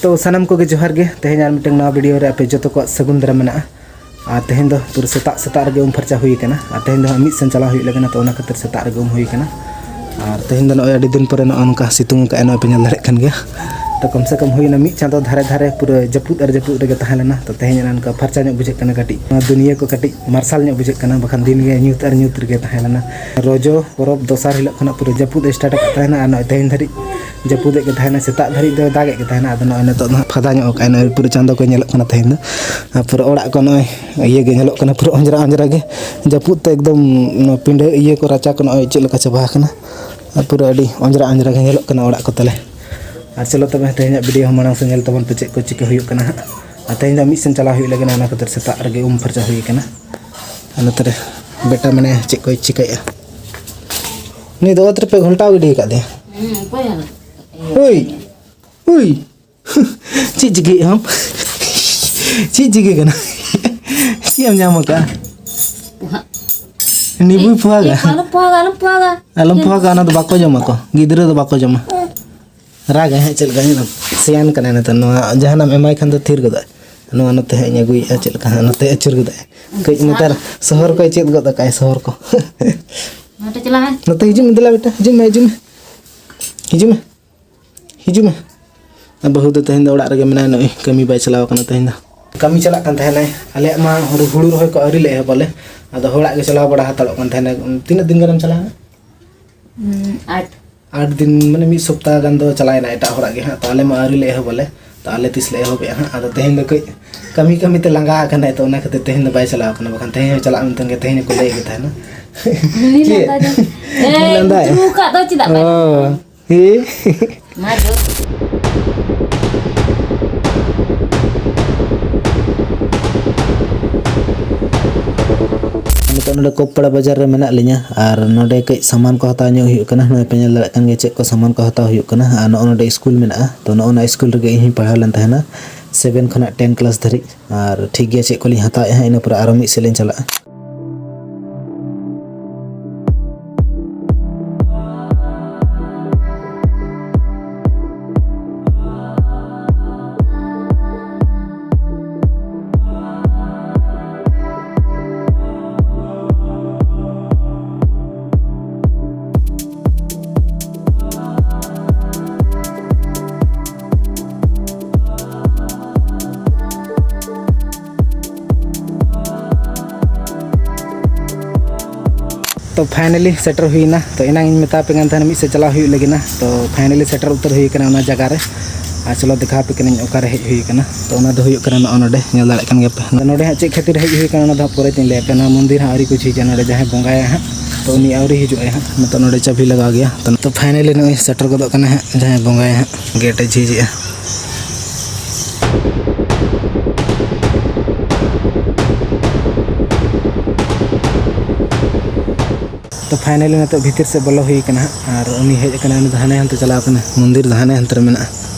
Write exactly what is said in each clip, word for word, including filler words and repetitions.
ᱛᱚ ᱥᱟᱱᱟᱢ ᱠᱚᱜᱮ ᱡᱚᱦᱟᱨ ᱜᱮ᱾ ᱛᱮᱦᱮᱧ ᱟᱨ ᱢᱤᱫᱴᱟᱝ ᱱᱟᱣᱟ ᱵᱷᱤᱰᱤᱭᱳ ᱨᱮ ᱟᱯᱮ ᱡᱚᱛᱚ ᱠᱚᱣᱟᱜ ᱥᱟᱹᱜᱩᱱ ᱫᱟᱨᱟᱢ ᱢᱮᱱᱟᱜᱼᱟ᱾ ᱟᱨ ᱛᱮᱦᱮᱧ ᱫᱚ ᱯᱩᱨᱟᱹ ᱥᱮᱛᱟᱜ ᱥᱮᱛᱟᱜ ᱨᱮᱜᱮ ᱩᱢ ᱯᱷᱟᱨᱪᱟ ᱦᱩᱭ ᱟᱠᱟᱱᱟ᱾ ᱟᱨ ᱛᱮᱦᱮᱧ ᱫᱚ ᱦᱟᱸᱜ ᱢᱤᱫ ᱥᱮᱱ ᱪᱟᱞᱟᱣ ᱦᱩᱭᱩᱜ ᱞᱟᱹᱜᱤᱫ, ᱛᱚ ᱚᱱᱟ ᱠᱷᱟᱹᱛᱤᱨ ᱥᱮᱛᱟᱜ ᱨᱮᱜᱮ ᱩᱢ ᱦᱩᱭ ᱟᱠᱟᱱᱟ᱾ ᱟᱨ ᱛᱮᱦᱮᱧ ᱫᱚ ᱱᱚᱜᱼᱚᱭ ᱟᱹᱰᱤ ᱫᱤᱱ ᱯᱚᱨᱮ ᱱᱚᱜᱼᱚ ᱱᱚᱝᱠᱟ ᱥᱤᱛᱩᱝ ᱟᱠᱟᱫᱼᱟᱭ, ᱱᱚᱜᱼᱚᱭ ᱯᱮ ᱧᱮᱞ ᱫᱟᱲᱮᱭᱟᱜ ᱠᱟᱱ ᱜᱮᱭᱟ᱾ ᱛᱚ ᱠᱚᱢ ᱥᱮ ᱠᱚᱢ ᱦᱩᱭᱱᱟ ᱢᱤᱫ ᱪᱟᱸᱫᱚ ᱫᱷᱟᱨᱮ ᱫᱷᱟᱨᱮ ᱯᱩᱨᱟᱹ ᱡᱟᱹᱯᱩᱫ ᱟᱨ ᱡᱟᱹᱯᱩᱫ ᱨᱮᱜᱮ ᱛᱟᱦᱮᱸ ᱞᱮᱱᱟ᱾ ᱛᱚ ᱛᱮᱦᱮᱧ ᱚᱱᱮ ᱚᱱᱠᱟ ᱯᱷᱟᱨᱪᱟ ᱧᱚᱜ ᱵᱩᱡᱷᱟᱹᱜ ᱠᱟᱱᱟ ᱠᱟᱹᱴᱤᱡ, ᱱᱚᱣᱟ ᱫᱩᱱᱤᱭᱟᱹ ᱠᱚ ᱠᱟᱹᱴᱤᱡ ᱢᱟᱨᱥᱟᱞ ᱧᱚᱜ ᱵᱩᱡᱷᱟᱹᱜ ᱠᱟᱱᱟ, ᱵᱟᱠᱷᱟᱱ ᱫᱤᱱ ᱜᱮ ᱧᱩᱛ ᱟᱨ ᱧᱩᱛ ᱨᱮᱜᱮ ᱛᱟᱦᱮᱸ ᱞᱮᱱᱟ᱾ ᱨᱚᱡᱚ ᱯᱚᱨᱚᱵᱽ ᱫᱚᱥᱟᱨ ᱦᱤᱞᱳᱜ ᱠᱷᱚᱱᱟᱜ ᱯᱩᱨᱟᱹ ᱡᱟᱹᱯᱩᱫ ᱮ ᱥᱴᱟᱨᱴ ᱟᱠᱟᱫ ᱛᱟᱦᱮᱱᱟ, ᱟᱨ ᱱᱚᱜᱼᱚᱭ ᱛᱮᱦᱮᱧ ᱫᱷᱟᱹᱨᱤᱡ ᱡᱟᱹᱯᱩᱫᱮᱫ ᱜᱮ ᱛᱟᱦᱮᱱᱟ, ᱥᱮᱛᱟᱜ ᱫᱷᱟᱹᱨᱤᱡ ᱫᱚᱭ ᱫᱟᱜᱮᱫ ᱜᱮ ᱛᱟᱦᱮᱱᱟ᱾ ᱟᱫᱚ ᱱᱚᱜᱼᱚᱭ ᱱᱤᱛᱚᱜ ᱫᱚ ᱦᱟᱸᱜ ᱯᱷᱟᱫᱟ ᱧᱚᱜ ᱠᱟᱜᱼᱟᱭ, ᱱᱚᱜᱼᱚᱭ ᱯᱩᱨᱟᱹ ᱪᱟᱸᱫᱚ ᱠᱚ ᱧᱮᱞᱚᱜ ᱠᱟᱱᱟ ᱛᱮᱦᱮᱧ ᱫᱚ᱾ ᱟᱨ ᱯᱩᱨᱟᱹ ᱚᱲᱟᱜ ᱠᱚ ᱱᱚᱜᱼᱚᱭ ᱤᱭᱟᱹ ᱜᱮ ᱧᱮᱞᱚᱜ ᱠᱟᱱᱟ, ᱯᱩᱨᱟᱹ ᱚᱸᱡᱽᱨᱟ ᱚᱸᱡᱽᱨᱟ ᱜᱮ᱾ ᱡᱟᱹᱯᱩᱫ ᱛᱮ ᱮᱠᱫᱚᱢ ᱱᱚᱣᱟ ᱯᱤᱸᱰᱟᱹ ᱤᱭᱟᱹ ᱠᱚ, ᱨᱟᱪᱟ ᱠᱚ ᱱᱚᱜᱼᱚᱭ ᱪᱮᱫ ᱞᱮᱠᱟ ᱪᱟᱵᱟ ᱟᱠᱟᱱᱟ᱾ ᱟᱨ ᱯᱩᱨᱟᱹ ᱟᱹᱰᱤ ᱚᱸᱡᱽᱨᱟ ᱚᱸᱡᱽᱨᱟ ᱜᱮ ᱧᱮᱞᱚᱜ ᱠᱟᱱᱟ ᱚᱲᱟᱜ ᱠᱚ ᱛᱟᱞᱮ᱾ ᱟᱨ ᱪᱚᱞᱚ ᱛᱚᱵᱮ ᱛᱮᱦᱮᱧᱟᱜ ᱵᱷᱤᱰᱤᱭᱳ ᱦᱚᱸ ᱢᱟᱲᱟᱝ ᱥᱮᱫ ᱧᱮᱞ ᱛᱟᱵᱚᱱ ᱯᱮ, ᱪᱮᱫ ᱠᱚ ᱪᱤᱠᱟᱹ ᱦᱩᱭᱩᱜ ᱠᱟᱱᱟ ᱦᱟᱸᱜ᱾ ᱟᱨ ᱛᱮᱦᱮᱧ ᱫᱚ ᱢᱤᱫ ᱥᱮᱱ ᱪᱟᱞᱟᱣ ᱦᱩᱭᱩᱜ ᱞᱟᱹᱜᱤᱫ, ᱚᱱᱟ ᱠᱷᱟᱹᱛᱤᱨ ᱥᱮᱛᱟᱜ ᱨᱮᱜᱮ ᱩᱢ ᱯᱷᱟᱨᱪᱟ ᱦᱩᱭ ᱟᱠᱟᱱᱟ᱾ ᱟᱨ ᱱᱚᱛᱮ ᱨᱮ ᱵᱮᱴᱟ ᱢᱮᱱᱟᱭᱟ, ᱪᱮᱫ ᱠᱚᱭ ᱪᱤᱠᱟᱹᱭᱮᱫᱼᱟ᱾ ᱱᱩᱭ ᱫᱚ ᱚᱛ ᱨᱮᱯᱮ ᱜᱷᱚᱞᱴᱟᱣ ᱜᱤᱰᱤ ᱟᱠᱟᱫᱮᱭᱟ᱾ ᱦᱩᱸ, ᱚᱠᱚᱭ ᱦᱟᱨᱟ? ᱦᱩᱭ, ᱦᱩᱭ᱾ ᱪᱮᱫ ᱪᱤᱠᱟᱹᱭᱮᱫ ᱟᱢ? ᱪᱮᱫ ᱪᱤᱠᱟᱹ ᱠᱟᱱᱟ? ᱪᱮᱫ ᱮᱢ ᱧᱟᱢ ᱟᱠᱟᱫᱼᱟ? ᱯᱚᱦᱟᱜ᱾ ᱱᱤᱵᱩᱭ ᱯᱚᱦᱟᱜᱟ? ᱮ, ᱟᱞᱚᱢ ᱯᱚᱦᱟᱜᱟ, ᱟᱞᱚᱢ ᱯᱚᱦᱟᱜᱟ᱾ ᱟᱞᱚᱢ ᱯᱚᱦᱟᱜᱟ, ᱚᱱᱟ ᱫᱚ ᱵᱟᱠᱚ ᱡᱚᱢᱟ ᱠᱚ, ᱜᱤᱫᱽᱨᱟᱹ ᱫᱚ ᱵᱟᱠᱚ ᱡᱚᱢᱟ᱾ ᱨᱟᱜᱟᱭ ᱦᱟᱸᱜ ᱪᱮᱫ ᱞᱮᱠᱟ, ᱧᱮᱞᱟᱢ᱾ ᱥᱮᱭᱟᱱ ᱠᱟᱱᱟᱭ ᱱᱮᱛᱟᱨ, ᱱᱚᱣᱟ ᱡᱟᱦᱟᱱᱟᱜ ᱮᱢ ᱮᱢᱟᱭ ᱠᱷᱟᱱ ᱫᱚ ᱛᱷᱤᱨ ᱜᱚᱫᱚᱜᱼᱟᱭ᱾ ᱱᱚᱣᱟ ᱱᱚᱛᱮ ᱦᱟᱸᱜ ᱤᱧ ᱟᱹᱜᱩᱭᱮᱫᱼᱟ, ᱪᱮᱫ ᱞᱮᱠᱟ ᱦᱟᱸᱜ ᱱᱚᱛᱮ ᱟᱹᱪᱩᱨ ᱜᱚᱫᱚᱜᱼᱟᱭ᱾ ᱠᱟᱹᱡ ᱱᱮᱛᱟᱨ ᱥᱚᱦᱚᱨ ᱠᱚᱭ ᱪᱮᱫ ᱜᱚᱫ ᱟᱠᱟᱫᱼᱟᱭ, ᱥᱚᱦᱚᱨ ᱠᱚ᱾ ᱱᱚᱛᱮ ᱪᱟᱞᱟᱜ ᱢᱮ᱾ ᱱᱚᱛᱮ ᱦᱤᱡᱩᱜ ᱢᱮ, ᱫᱮᱞᱟ ᱵᱮᱴᱟ, ᱦᱤᱡᱩᱜ ᱢᱮ, ᱦᱤᱡᱩᱜ ᱢᱮ᱾ ᱦᱤᱡᱩᱜ ᱢᱮ᱾ ᱦᱤᱡᱩᱜ ᱢᱮ᱾ ᱟᱨ ᱵᱟᱹᱦᱩ ᱫᱚ ᱛᱮᱦᱮᱧ ᱫᱚ ᱚᱲᱟᱜ ᱨᱮᱜᱮ ᱢᱮᱱᱟᱭᱟ, ᱱᱚᱜᱼᱚᱭ ᱠᱟᱹᱢᱤ ᱵᱟᱭ ᱪᱟᱞᱟᱣ ᱠᱟᱱᱟ ᱛᱮᱦᱮᱧ ᱫᱚ᱾ ᱠᱟᱹᱢᱤ ᱪᱟᱞᱟᱜ ᱠᱟᱱ ᱛᱟᱦᱮᱱᱟᱭ, ᱟᱞᱮᱭᱟᱜ ᱢᱟ ᱦᱩᱲᱩ, ᱦᱩᱲᱩ ᱨᱚᱦᱚᱭ ᱠᱚ ᱟᱹᱣᱨᱤ ᱞᱮ ᱮᱦᱚᱵᱟᱞᱮ᱾ ᱟᱫᱚ ᱦᱚᱲᱟᱜ ᱜᱮ ᱪᱟᱞᱟᱣ ᱵᱟᱲᱟ ᱦᱟᱛᱟᱲᱚᱜ ᱠᱟᱱ ᱛᱟᱦᱮᱱᱟᱭ᱾ ᱛᱤᱱᱟᱹᱜ ᱫᱤᱱ ᱜᱟᱱᱮᱢ ᱪᱟᱞᱟᱣᱱᱟ? ᱦᱩᱸ, ᱟᱴ᱾ ᱟᱴ ᱫᱤᱱ, ᱢᱟᱱᱮ ᱢᱤᱫ ᱥᱚᱯᱛᱟᱦ ᱜᱟᱱ ᱫᱚ ᱪᱟᱞᱟᱣᱮᱱᱟ ᱮᱴᱟᱜ ᱦᱚᱲᱟᱜ ᱜᱮ ᱦᱟᱸᱜ᱾ ᱛᱚ ᱟᱞᱮ ᱢᱟ ᱟᱹᱣᱨᱤ ᱞᱮ ᱮᱦᱚᱵᱟᱞᱮ᱾ ᱛᱚ ᱟᱞᱮ ᱛᱤᱥ ᱞᱮ ᱮᱦᱚᱵᱮᱜᱼᱟ ᱦᱟᱸᱜ᱾ ᱟᱫᱚ ᱛᱮᱦᱮᱧ ᱫᱚ ᱠᱟᱹᱡ ᱠᱟᱹᱢᱤ ᱠᱟᱹᱢᱤ ᱛᱮ ᱞᱟᱸᱜᱟ ᱟᱠᱟᱱᱟᱭ, ᱛᱚ ᱚᱱᱟ ᱠᱷᱟᱹᱛᱤᱨ ᱛᱮᱦᱮᱧ ᱫᱚ ᱵᱟᱭ ᱪᱟᱞᱟᱣ ᱠᱟᱱᱟ, ᱵᱟᱠᱷᱟᱱ ᱛᱮᱦᱮᱧ ᱦᱚᱸ ᱪᱟᱞᱟᱜ ᱢᱮᱱᱛᱮ ᱜᱮ ᱛᱮᱦᱮᱧ ᱦᱚᱸᱠᱚ ᱞᱟᱹᱭ ᱜᱮ ᱛᱟᱦᱮᱱᱟ᱾ ᱩᱱᱤ ᱪᱮᱫ? ᱞᱟᱸᱫᱟᱭ ᱫᱚ᱾ ᱩᱱᱤ ᱮᱭ, ᱞᱟᱸᱫᱟᱭ? ᱩᱛᱨᱩ ᱟᱠᱟᱫ ᱫᱚ ᱪᱮᱫᱟᱜ ᱵᱟᱭ ᱚ᱾ ᱦᱮ᱾ ᱢᱟ ᱡᱚ᱾ ᱱᱤᱛᱚᱜ ᱱᱚᱰᱮ ᱠᱚᱯᱯᱟᱲᱟ ᱵᱟᱡᱟᱨ ᱨᱮ ᱢᱮᱱᱟᱜ ᱞᱤᱧᱟ, ᱟᱨ ᱱᱚᱰᱮ ᱠᱟᱹᱡ ᱥᱟᱢᱟᱱ ᱠᱚ ᱦᱟᱛᱟᱣ ᱧᱚᱜ ᱦᱩᱭᱩᱜ ᱠᱟᱱᱟ᱾ ᱱᱚᱜᱼᱚᱭ ᱯᱮ ᱧᱮᱞ ᱫᱟᱲᱮᱭᱟᱜ ᱠᱟᱱ ᱜᱮᱭᱟ ᱪᱮᱫ ᱠᱚ ᱥᱟᱢᱟᱱ ᱠᱚ ᱦᱟᱛᱟᱣ ᱦᱩᱭᱩᱜ ᱠᱟᱱᱟ᱾ ᱟᱨ ᱱᱚᱜᱼᱚ ᱱᱚᱰᱮ ᱥᱠᱩᱞ ᱢᱮᱱᱟᱜᱼᱟ, ᱛᱚ ᱱᱚᱜᱼᱚ ᱱᱚᱣᱟ ᱥᱠᱩᱞ ᱨᱮᱜᱮ ᱤᱧ ᱦᱚᱸᱧ ᱯᱟᱲᱦᱟᱣ ᱞᱮᱱ ᱛᱟᱦᱮᱱᱟ, ᱥᱮᱵᱷᱮᱱ ᱠᱷᱚᱱᱟᱜ ᱴᱮᱱ ᱠᱞᱟᱥ ᱫᱷᱟᱹᱨᱤᱡ᱾ ᱟᱨ ᱴᱷᱤᱠ ᱜᱮᱭᱟ, ᱪᱮᱫ ᱠᱚᱞᱤᱧ ᱦᱟᱛᱟᱣᱮᱫᱼᱟ ᱦᱟᱸᱜ, ᱤᱱᱟᱹ ᱯᱚᱨᱮ ᱟᱨᱚ ᱢᱤᱫ ᱥᱮᱫ ᱞᱤᱧ ᱪᱟᱞᱟᱜᱼᱟ᱾ ᱛᱚ finally ᱥᱮᱴᱮᱨ ᱦᱩᱭᱱᱟ᱾ ᱛᱚ ᱮᱱᱟᱝ ᱤᱧ ᱢᱮᱛᱟ ᱯᱮ ᱠᱟᱱ ᱛᱟᱦᱮᱱᱟ ᱢᱤᱫ ᱥᱮᱫ ᱪᱟᱞᱟᱣ ᱦᱩᱭᱩᱜ ᱞᱟᱹᱜᱤᱫ ᱱᱟ᱾ ᱛᱚ finally ᱥᱮᱴᱮᱨ ᱩᱛᱟᱹᱨ ᱦᱩᱭ ᱠᱟᱱᱟ ᱚᱱᱟ ᱡᱟᱭᱜᱟ ᱨᱮ᱾ ᱟᱨ ᱪᱚᱞᱚ ᱫᱮᱠᱷᱟᱣ ᱟᱯᱮ ᱠᱟᱹᱱᱟᱹᱧ ᱚᱠᱟᱨᱮ ᱦᱮᱡ ᱦᱩᱭ ᱠᱟᱱᱟ᱾ ᱛᱚ ᱚᱱᱟ ᱫᱚ ᱦᱩᱭᱩᱜ ᱠᱟᱱᱟ ᱱᱚᱜᱼᱚ ᱱᱚᱰᱮ, ᱧᱮᱞ ᱫᱟᱲᱮᱭᱟᱜ ᱠᱟᱱ ᱜᱮᱭᱟᱯᱮ᱾ ᱱᱚᱰᱮ ᱦᱟᱸᱜ ᱪᱮᱫ ᱠᱷᱟᱹᱛᱤᱨ ᱦᱮᱡ ᱦᱩᱭ ᱠᱟᱱᱟ ᱚᱱᱟ ᱫᱚ ᱦᱟᱸᱜ ᱯᱚᱨᱮ ᱛᱤᱧ ᱞᱟᱹᱭ ᱟᱯᱮ᱾ ᱱᱚᱣᱟ ᱢᱚᱱᱫᱤᱨ ᱦᱟᱸᱜ ᱟᱹᱣᱨᱤ ᱠᱚ ᱡᱷᱤᱡᱟ ᱱᱚᱰᱮ ᱡᱟᱦᱟᱸᱭ ᱵᱚᱸᱜᱟᱭᱟ ᱦᱟᱸᱜ᱾ ᱛᱚ ᱩᱱᱤ ᱟᱹᱣᱨᱤ ᱦᱤᱡᱩᱜ ᱟᱭ ᱦᱟᱸᱜ᱾ ᱱᱤᱛᱚᱜ ᱱᱚᱰᱮ ᱪᱟᱹᱵᱤ ᱞᱟᱜᱟᱣ ᱜᱮᱭᱟ᱾ ᱛᱚ, ᱛᱚ finally ᱱᱚᱜᱼᱚᱭ ᱥᱮᱴᱮᱨ ᱜᱚᱫᱚᱜ ᱠᱟᱱᱟ ᱦᱟᱸᱜ ᱡᱟᱦᱟᱸᱭ ᱵᱚᱸᱜᱟᱭᱟ ᱦᱟᱸᱜ, ᱜᱮᱴ ᱮ ᱡᱷᱤᱡᱮᱜᱼᱟ᱾ ᱛᱚ finally ᱱᱤᱛᱚᱜ ᱵᱷᱤᱛᱤᱨ ᱥᱮᱫ ᱵᱚᱞᱚ ᱦᱩᱭ ᱠᱟᱱᱟ ᱦᱟᱸᱜ, ᱟᱨ ᱩᱱᱤ ᱦᱮᱡ ᱟᱠᱟᱱᱟ, ᱩᱱᱤ ᱫᱚ ᱦᱟᱱᱮ ᱦᱟᱱᱛᱮ ᱪᱟᱞᱟᱣ ᱠᱟᱱᱟ, ᱢᱚᱱᱫᱤᱨ ᱫᱚ ᱦᱟᱱᱮ ᱦᱟᱱᱛᱮ ᱨᱮ ᱢᱮᱱᱟᱜᱼᱟ᱾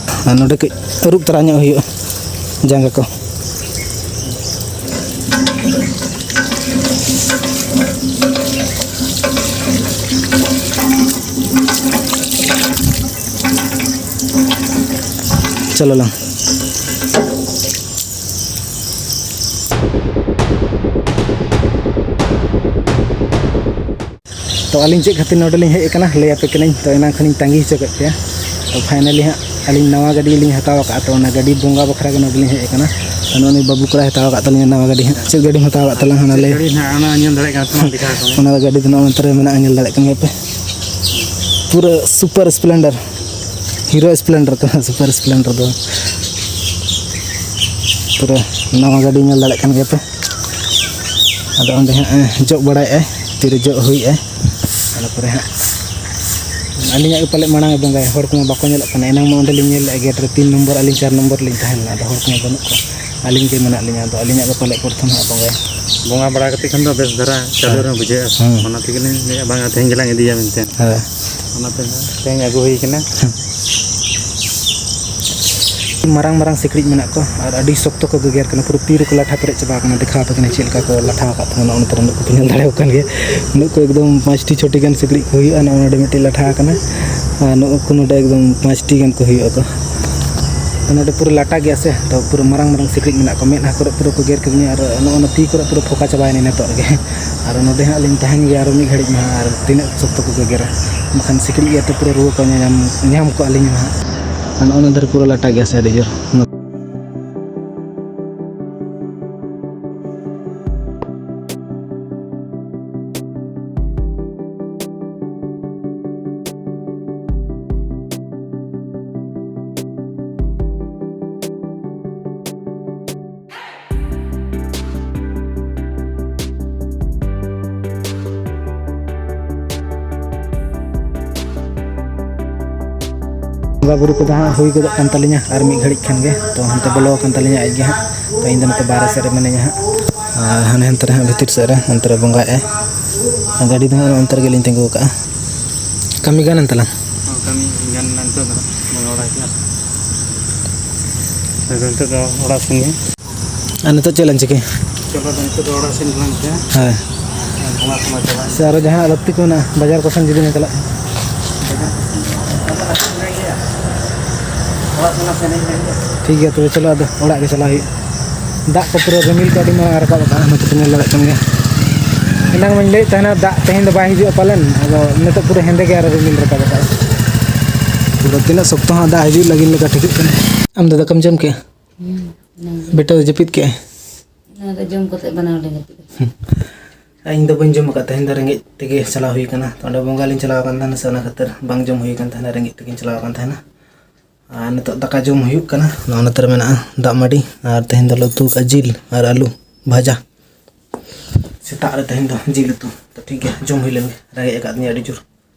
ᱟᱨ ᱱᱚᱰᱮ ᱠᱟᱹᱡ ᱟᱹᱨᱩᱵ ᱛᱚᱨᱟ ᱧᱚᱜ ᱦᱩᱭᱩᱜᱼᱟ ᱡᱟᱸᱜᱟ ᱠᱚ᱾ ᱪᱚᱞᱚ ᱞᱟᱝ᱾ ᱛᱚ ᱟᱹᱞᱤᱧ ᱪᱮᱫ ᱠᱷᱟᱹᱛᱤᱨ ᱱᱚᱰᱮ ᱞᱤᱧ ᱦᱮᱡ ᱟᱠᱟᱱᱟ ᱞᱟᱹᱭ ᱟᱯᱮ ᱠᱟᱹᱱᱟᱹᱧ᱾ ᱛᱚ ᱮᱱᱟᱝ ᱠᱷᱚᱱᱤᱧ ᱛᱟᱺᱜᱤ ᱦᱚᱪᱚ ᱠᱮᱫ ᱯᱮᱭᱟ᱾ ᱛᱚ finally ᱦᱟᱸᱜ ᱟᱹᱞᱤᱧ ᱱᱟᱣᱟ ᱜᱟᱹᱰᱤ ᱞᱤᱧ ᱦᱟᱛᱟᱣ ᱟᱠᱟᱫᱼᱟ᱾ ᱛᱚ ᱚᱱᱟ ᱜᱟᱹᱰᱤ ᱵᱚᱸᱜᱟ ᱵᱟᱠᱷᱨᱟ ᱜᱮ ᱱᱚᱰᱮ ᱞᱤᱧ ᱦᱮᱡ ᱟᱠᱟᱱᱟ᱾ ᱛᱚ ᱱᱩᱭ ᱵᱟᱹᱵᱩ ᱠᱚᱲᱟᱭ ᱦᱟᱛᱟᱣ ᱟᱠᱟᱫ ᱛᱟᱹᱞᱤᱧᱟ ᱱᱟᱣᱟ ᱜᱟᱹᱰᱤ ᱦᱟᱸᱜ᱾ ᱪᱮᱫ ᱜᱟᱹᱰᱤᱢ ᱦᱟᱛᱟᱣ ᱟᱠᱟᱫ ᱛᱟᱞᱟᱝ ᱦᱟᱸᱜ ᱚᱱᱟ ᱞᱟᱹᱭ? ᱜᱟᱹᱰᱤ ᱦᱟᱸᱜ ᱚᱱᱟ ᱧᱮᱞ ᱫᱟᱲᱮᱭᱟᱜ ᱠᱟᱱᱟ ᱥᱮ ᱵᱟᱝ ᱫᱮᱠᱷᱟᱣ ᱟᱠᱚ ᱢᱮ᱾ ᱚᱱᱟ ᱜᱟᱹᱰᱤ ᱫᱚ ᱱᱚᱜᱼᱚ ᱱᱚᱛᱮ ᱨᱮ ᱢᱮᱱᱟᱜᱼᱟ, ᱧᱮᱞ ᱫᱟᱲᱮᱭᱟᱜ ᱠᱟᱱ ᱜᱮᱭᱟ ᱯᱮ᱾ ᱯᱩᱨᱟᱹ super splendor, Hero Splendor ᱠᱟᱱᱟ, super splendor ᱫᱚ᱾ ᱯᱩᱨᱟᱹ ᱱᱟᱣᱟ ᱜᱟᱹᱰᱤ ᱧᱮᱞ ᱫᱟᱲᱮᱭᱟᱜ ᱠᱟᱱ ᱜᱮᱭᱟ ᱯᱮ᱾ ᱟᱫᱚ ᱚᱸᱰᱮ ᱦᱟᱸᱜ ᱮ ᱡᱚᱜ ᱵᱟᱲᱟᱭᱮᱫᱼᱟᱭ, ᱛᱤᱨᱮ ᱡᱚᱜ ᱦᱩᱭᱩᱜᱼᱟᱭ᱾ ᱚᱱᱟ ᱯᱚᱨᱮ ᱦᱟᱸᱜ ᱟᱹᱞᱤᱧᱟᱜ ᱜᱮ ᱯᱟᱞᱮᱫ ᱢᱟᱲᱟᱝ ᱮ ᱵᱚᱸᱜᱟᱭᱟ, ᱦᱚᱲ ᱠᱚᱢᱟ ᱵᱟᱠᱚ ᱧᱮᱞᱚᱜ ᱠᱟᱱᱟ᱾ ᱮᱱᱟᱝ ᱢᱟ ᱚᱸᱰᱮ ᱞᱤᱧ ᱧᱮᱞ ᱞᱮᱫᱼᱟ ᱜᱮᱴ ᱨᱮ ᱛᱤᱱ ᱱᱚᱢᱵᱚᱨ, ᱟᱹᱞᱤᱧ ᱪᱟᱨ ᱱᱚᱢᱵᱚᱨ ᱨᱮᱞᱤᱧ ᱛᱟᱦᱮᱸ ᱞᱮᱱᱟ, ᱟᱫᱚ ᱦᱚᱲ ᱠᱚᱢᱟ ᱵᱟᱹᱱᱩᱜ ᱠᱚᱣᱟ, ᱟᱹᱞᱤᱧ ᱜᱮ ᱢᱮᱱᱟᱜ ᱞᱤᱧᱟ᱾ ᱟᱫᱚ ᱟᱹᱞᱤᱧᱟᱜ ᱜᱮ ᱯᱟᱞᱮᱫ ᱯᱨᱚᱛᱷᱚᱢ ᱦᱟᱸᱜ ᱵᱚᱸᱜᱟᱭᱟ᱾ ᱵᱚᱸᱜᱟ ᱵᱟᱲᱟ ᱠᱟᱛᱮ ᱠᱷᱟᱱ ᱫᱚ ᱵᱮᱥ ᱫᱷᱟᱨᱟ ᱪᱟᱹᱞᱩ ᱦᱮᱸ᱾ ᱨᱮᱦᱚᱸ ᱵᱩᱡᱷᱟᱹᱜᱼᱟ᱾ ᱦᱮᱸ᱾ ᱚᱱᱟ ᱛᱮᱜᱮ ᱞᱤᱧ ᱞᱟᱹᱭᱮᱫᱼᱟ ᱵᱟᱝᱟ ᱛᱮᱦᱮᱧ ᱜᱮᱞᱟᱝ ᱤᱫᱤᱭᱟ ᱢᱮᱱᱛᱮ᱾ ᱦᱮᱸ᱾ ᱚᱱᱟᱛᱮ ᱦᱟᱸᱜ ᱛᱮᱦᱮᱧ ᱟᱹᱜᱩ ᱦᱩᱭ ᱠᱟᱱᱟ᱾ ᱢᱟᱨᱟᱝ ᱢᱟᱨᱟᱝ ᱥᱤᱠᱲᱤᱡ ᱢᱮᱱᱟᱜ ᱠᱚᱣᱟ ᱟᱨ ᱟᱹᱰᱤ ᱥᱚᱠᱛᱚ ᱠᱚ ᱜᱮᱜᱮᱨ ᱠᱟᱱᱟ, ᱯᱩᱨᱟᱹ ᱛᱤ ᱨᱮᱠᱚ ᱞᱟᱴᱷᱟ ᱯᱮᱨᱮᱡ ᱪᱟᱵᱟ ᱟᱠᱟᱱᱟ᱾ ᱫᱮᱠᱷᱟᱣ ᱟᱯᱮ ᱠᱟᱹᱱᱟᱹᱧ ᱪᱮᱫ ᱞᱮᱠᱟ ᱠᱚ ᱞᱟᱴᱷᱟ ᱟᱠᱟᱫ ᱛᱟᱦᱮᱱᱟ, ᱱᱚᱜᱼᱚ ᱱᱚᱛᱮ ᱨᱮ ᱱᱩᱠᱩ ᱯᱮ ᱧᱮᱞ ᱫᱟᱲᱮᱭᱟᱠᱚ ᱠᱟᱱ ᱜᱮᱭᱟ᱾ ᱱᱩᱠᱩ ᱮᱠᱫᱚᱢ ᱯᱟᱸᱪᱴᱤ ᱪᱷᱚᱴᱤ ᱜᱟᱱ ᱥᱤᱠᱲᱤᱡ ᱠᱚ ᱦᱩᱭᱩᱜᱼᱟ, ᱱᱚᱜᱼᱚ ᱱᱚᱰᱮ ᱢᱤᱫᱴᱤᱡ ᱞᱟᱴᱷᱟ ᱟᱠᱟᱱᱟ᱾ ᱟᱨ ᱱᱩᱠᱩ ᱱᱚᱰᱮ ᱮᱠᱫᱚᱢ ᱯᱟᱸᱪᱴᱤ ᱜᱟᱱ ᱠᱚ ᱦᱩᱭᱩᱜᱼᱟ ᱠᱚ᱾ ᱱᱚᱰᱮ ᱯᱩᱨᱟᱹ ᱞᱟᱴᱟ ᱜᱮᱭᱟ ᱥᱮ, ᱛᱚ ᱯᱩᱨᱟᱹ ᱢᱟᱨᱟᱝ ᱢᱟᱨᱟᱝ ᱥᱤᱠᱲᱤᱡ ᱢᱮᱱᱟᱜ ᱠᱚᱣᱟ, ᱢᱮᱫᱦᱟ ᱠᱚᱨᱮ ᱯᱩᱨᱟᱹ ᱠᱚ ᱜᱮᱨ ᱠᱮᱫᱤᱧᱟ ᱟᱨ ᱱᱚᱜᱼᱚ ᱱᱚᱣᱟ ᱛᱤ ᱠᱚᱨᱮ ᱯᱩᱨᱟᱹ ᱯᱷᱚᱠᱟ ᱪᱟᱵᱟᱭᱮᱱᱟ ᱱᱤᱛᱚᱜ ᱨᱮᱜᱮ᱾ ᱟᱨ ᱱᱚᱰᱮ ᱦᱟᱸᱜ ᱞᱤᱧ ᱛᱟᱦᱮᱱ ᱜᱮᱭᱟ ᱟᱨᱚ ᱢᱤᱫ ᱜᱷᱟᱹᱲᱤᱡ ᱢᱟ, ᱟᱨ ᱛᱤᱱᱟᱹᱜ ᱥᱚᱠᱛᱚ ᱠᱚ ᱜᱮᱜᱮᱨᱟ, ᱵᱟᱠᱷᱟᱱ ᱥᱤᱠᱲᱤᱡ ᱤᱭᱟᱹᱛᱮ ᱯᱩᱨᱟᱹ ᱨᱩᱣᱟᱹ ᱠᱚ ᱧᱟᱧᱟᱢ, ᱧᱟᱢ ᱠᱚᱣᱟ ᱟᱹᱞᱤᱧ ᱢᱟ ᱦᱟᱸᱜ᱾ ᱟᱨ ᱱᱚᱜᱼᱚ ᱱᱚᱣᱟ ᱫᱷᱟᱨᱮ ᱯᱩᱨᱟᱹ ᱞᱟᱴᱟ ᱜᱮᱭᱟ ᱥᱮ ᱟᱹᱰᱤ ᱡᱳᱨ᱾ ᱵᱚᱸᱜᱟ ᱵᱩᱨᱩ ᱠᱚᱫᱚ ᱦᱟᱸᱜ ᱦᱩᱭ ᱜᱚᱫᱚᱜ ᱠᱟᱱ ᱛᱟᱹᱞᱤᱧᱟ ᱟᱨ ᱢᱤᱫ ᱜᱷᱟᱹᱲᱤᱡ ᱠᱷᱟᱱ ᱜᱮ᱾ ᱛᱚ, ᱦᱟᱱᱛᱮ ᱵᱚᱞᱚ ᱟᱠᱟᱱ ᱛᱟᱹᱞᱤᱧᱟ ᱟᱡ ᱜᱮ ᱦᱟᱸᱜ᱾ ᱛᱚ, ᱤᱧ ᱫᱚ ᱱᱚᱛᱮ ᱵᱟᱦᱨᱮ ᱥᱮᱫ ᱨᱮ ᱢᱤᱱᱟᱹᱧᱟ ᱦᱟᱸᱜ᱾ ᱟᱨ ᱦᱟᱱᱮ ᱦᱟᱱᱛᱮ ᱨᱮ ᱦᱟᱸᱜ ᱵᱷᱤᱛᱤᱨ ᱥᱮᱫ ᱨᱮ ᱦᱟᱱᱛᱮ ᱨᱮ ᱵᱚᱸᱜᱟᱭᱮᱫᱼᱟᱭ᱾ ᱟᱨ ᱜᱟᱹᱰᱤ ᱫᱚ ᱦᱟᱸᱜ ᱱᱚᱜᱼᱚ ᱱᱚᱱᱛᱮ ᱨᱮᱜᱮ ᱞᱤᱧ ᱛᱤᱸᱜᱩ ᱟᱠᱟᱫᱼᱟ᱾ ᱠᱟᱹᱢᱤ ᱜᱟᱱ ᱮᱱ ᱛᱟᱞᱟᱝ? ᱦᱚᱸ, ᱠᱟᱹᱢᱤ ᱜᱟᱱ ᱮᱱᱟ ᱱᱤᱛᱚᱜ ᱫᱚ ᱦᱟᱸᱜ᱾ ᱵᱚᱸᱜᱟ ᱵᱟᱲᱟ ᱠᱮᱫᱼᱟ᱾ ᱟᱫᱚ ᱱᱤᱛᱚᱜ ᱫᱚ ᱚᱲᱟᱜ ᱥᱮᱱ ᱜᱮ᱾ ᱟᱨ ᱱᱤᱛᱚᱜ ᱪᱮᱫ ᱞᱟᱝ ᱪᱤᱠᱟᱹᱭᱟ? ᱪᱚᱞᱚ, ᱟᱫᱚ ᱱᱤᱛᱚᱜ ᱫᱚ ᱚᱲᱟᱜ ᱥᱮᱱ ᱜᱮᱞᱟᱝ ᱪᱟᱞᱟᱜᱼᱟ᱾ ᱦᱳᱭ᱾ ᱵᱚᱸᱜᱟ ᱠᱚᱢᱟ ᱪᱟᱵᱟᱭᱮᱱ᱾ ᱥᱮ ᱟᱨᱚ ᱡᱟᱦᱟᱸ ᱞᱟᱹᱠᱛᱤ ᱠᱚ ᱢᱮᱱᱟᱜᱼᱟ, ᱵᱟᱡᱟᱨ ᱠᱚ ᱥᱮᱱ ᱡᱩᱫᱤ ᱞᱮ ᱪᱟᱞᱟᱜᱼᱟ? ᱚᱲᱟᱜ ᱥᱮᱱ ᱥᱮᱱ ᱦᱮᱡ ᱞᱮᱱ ᱜᱮ᱾ ᱴᱷᱤᱠ ᱜᱮᱭᱟ, ᱛᱚᱵᱮ ᱪᱚᱞᱚ, ᱟᱫᱚ ᱚᱲᱟᱜ ᱜᱮ ᱪᱟᱞᱟᱜ ᱦᱩᱭᱩᱜᱼᱟ᱾ ᱫᱟᱜ ᱠᱚ ᱯᱩᱨᱟᱹ ᱨᱤᱢᱤᱞ ᱠᱚ ᱟᱹᱰᱤ ᱢᱟᱨᱟᱝ ᱨᱟᱠᱟᱵ ᱟᱠᱟᱫᱼᱟ, ᱱᱚᱛᱮ ᱯᱮ ᱧᱮᱞ ᱫᱟᱲᱮᱭᱟᱜ ᱠᱟᱱ ᱜᱮᱭᱟ᱾ ᱮᱱᱟᱝ ᱢᱟᱧ ᱞᱟᱹᱭᱮᱫ ᱛᱟᱦᱮᱱᱟ ᱫᱟᱜ ᱛᱮᱦᱮᱧ ᱫᱚ ᱵᱟᱭ ᱦᱤᱡᱩᱜᱼᱟ ᱯᱟᱞᱮᱱ, ᱟᱫᱚ ᱱᱤᱛᱚᱜ ᱯᱩᱨᱟᱹ ᱦᱮᱸᱫᱮ ᱜᱮ ᱟᱨᱚ ᱨᱤᱢᱤᱞ ᱨᱟᱠᱟᱵ ᱟᱠᱟᱫᱼᱟ᱾ ᱯᱩᱨᱟᱹ ᱛᱤᱱᱟᱹᱜ ᱥᱚᱠᱛᱚ ᱦᱟᱸᱜ ᱫᱟᱜ ᱦᱤᱡᱩᱜ ᱞᱟᱹᱜᱤᱫ ᱞᱮᱠᱟ ᱴᱷᱤᱠᱟᱹᱜ ᱠᱟᱱᱟ᱾ ᱟᱢ ᱫᱟᱫᱟ, ᱫᱟᱠᱟᱢ ᱡᱚᱢ ᱠᱮᱜᱼᱟ? ᱦᱩᱸ, ᱮᱱᱟᱝ ᱜᱮ᱾ ᱵᱮᱴᱟ ᱫᱚ ᱡᱟᱹᱯᱤᱫ ᱠᱮᱜᱼᱟᱭ? ᱮᱱᱟᱝ ᱨᱮ ᱡᱚᱢ ᱠᱟᱛᱮ ᱵᱟᱱᱟᱨ ᱞᱮ ᱡᱟᱹᱯᱤᱫ ᱠᱮᱫᱟ᱾ ᱟᱨ ᱤᱧ ᱫᱚ ᱵᱟᱹᱧ ᱡᱚᱢ ᱟᱠᱟᱫ, ᱛᱮᱦᱮᱧ ᱫᱚ ᱨᱮᱸᱜᱮᱡ ᱛᱮᱜᱮ ᱪᱟᱞᱟᱣ ᱦᱩᱭ ᱠᱟᱱᱟ᱾ ᱛᱚ, ᱚᱸᱰᱮ ᱵᱚᱸᱜᱟ ᱞᱤᱧ ᱪᱟᱞᱟᱣ ᱟᱠᱟᱱ ᱛᱟᱦᱮᱱᱟ ᱥᱮ, ᱚᱱᱟ ᱠᱷᱟᱹᱛᱤᱨ ᱵᱟᱝ ᱡᱚᱢ ᱦᱩᱭ ᱟᱠᱟᱱ ᱛᱟᱦᱮᱱᱟ, ᱨᱮᱸᱜᱮᱡ ᱛᱮᱜᱮᱧ ᱪᱟᱞᱟᱣ ᱟᱠᱟᱱ ᱛᱟᱦᱮᱱᱟ᱾ ᱟᱨ ᱱᱤᱛᱚᱜ ᱫᱟᱠᱟ ᱡᱚᱢ ᱦᱩᱭᱩᱜ ᱠᱟᱱᱟ᱾ ᱱᱚᱜᱼᱚ ᱱᱚᱛᱮ ᱨᱮ ᱢᱮᱱᱟᱜᱼᱟ ᱫᱟᱜ ᱢᱟᱹᱰᱤ, ᱟᱨ ᱛᱮᱦᱮᱧ ᱫᱚᱞᱮ ᱩᱛᱩ ᱟᱠᱟᱫᱼᱟ ᱡᱤᱞ ᱟᱨ ᱟᱹᱞᱩ ᱵᱷᱟᱡᱟ᱾ ᱥᱮᱛᱟᱜ ᱨᱮ ᱛᱮᱦᱮᱧ ᱫᱚ ᱡᱤᱞ ᱩᱛᱩ᱾ ᱛᱚ, ᱴᱷᱤᱠ ᱜᱮᱭᱟ, ᱡᱚᱢ ᱦᱩᱭ ᱞᱮᱱ ᱜᱮ, ᱨᱮᱸᱜᱮᱡ ᱟᱠᱟᱫ ᱫᱤᱧᱟ ᱟᱹᱰᱤ ᱡᱳᱨ᱾